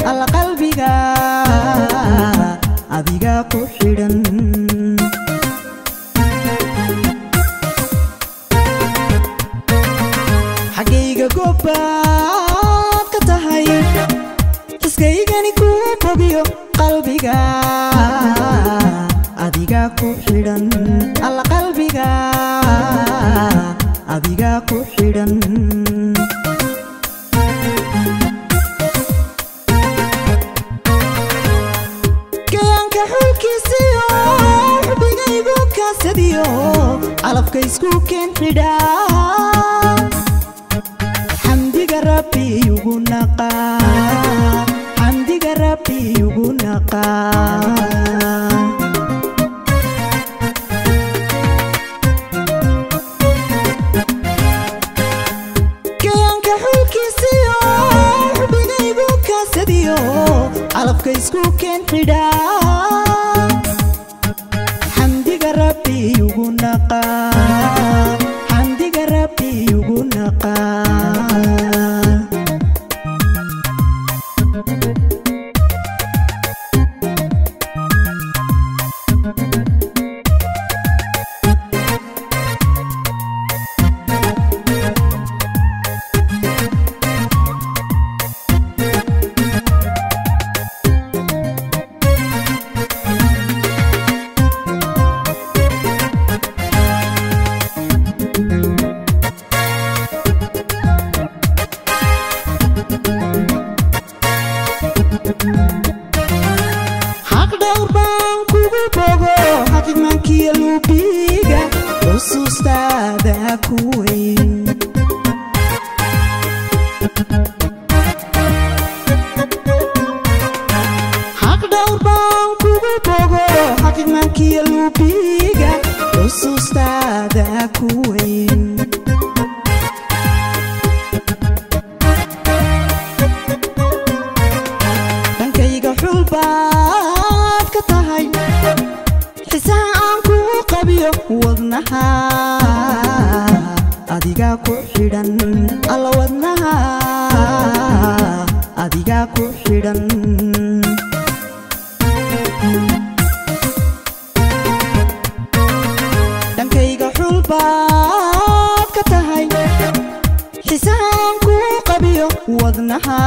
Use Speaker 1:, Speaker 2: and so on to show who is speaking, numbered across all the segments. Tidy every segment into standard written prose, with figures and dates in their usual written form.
Speaker 1: Alla qalbiga adiga ku xidhan. Xaggayga gobaad ka tahay, xiskaygani ku bogiyo qalbiga adiga ku xidhan. Alla qalbiga adiga ku xidhan. Gayaanka xulkiisiyo xubigaygu kaasadiyo calafka isku keen xidhaa. Xamdiga Rabbi ugu naqaa, xamdiga Rabbi ugu naqaa. Gayaanka xulkiisiyo xubigaygu kaasadiyo calafka isku keen xidhaa. Xamdiga Rabbi ugu naqaa, xamdiga Rabbi ugu naqaa. Xaq dhowr baan kugu bogo, xaqiiqmaankiyo luubiga xusuustaada ku weyn. Xaq dhowr baan kugu bogo, xaqiiqmaankiyo luubiga xusuustaada ku weyn. Dhankayga xulbaad ka tahay, xisaha aan kuu qabiyo wadnaha adiga ku xidhan. Alla wadnaha adiga ku xidhan. Dhankayga xulbaad ka tahay, xisaha aan kuu qabiyo wadnaha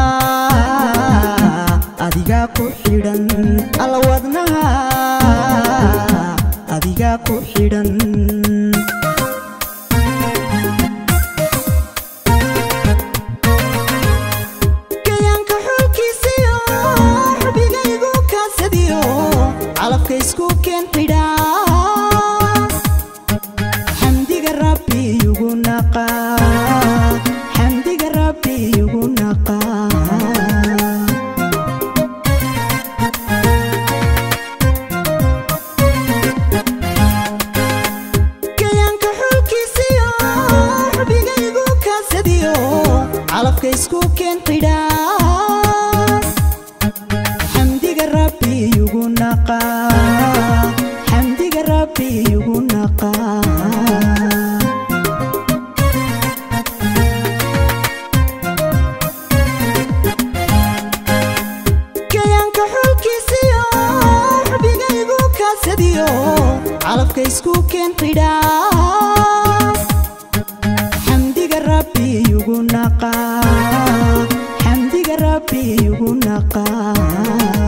Speaker 1: adiga ku xidhan. Alla wadnaha adiga ku xidhan. Gayaanka xulkiisiyo xubigaygu kaasadiyo calafka isku keen xidhaa. Xamdiga Rabbi ugu naqaa, xamdiga Rabbi ugu naqaa. Gayaanka xulkiisiyo xubigaygu kaasadiyo calafka isku keen xidhaa. Xamdiga Rabbi ugu naqaa, xamdiga Rabbi ugu naqaa. Gayaanka xulkiisiyo xubigaygu kaasadiyo calafka isku keen xidhaa. Xamdiga Rabbi ugu naqaa, xamdiga Rabbi ugu naqaa.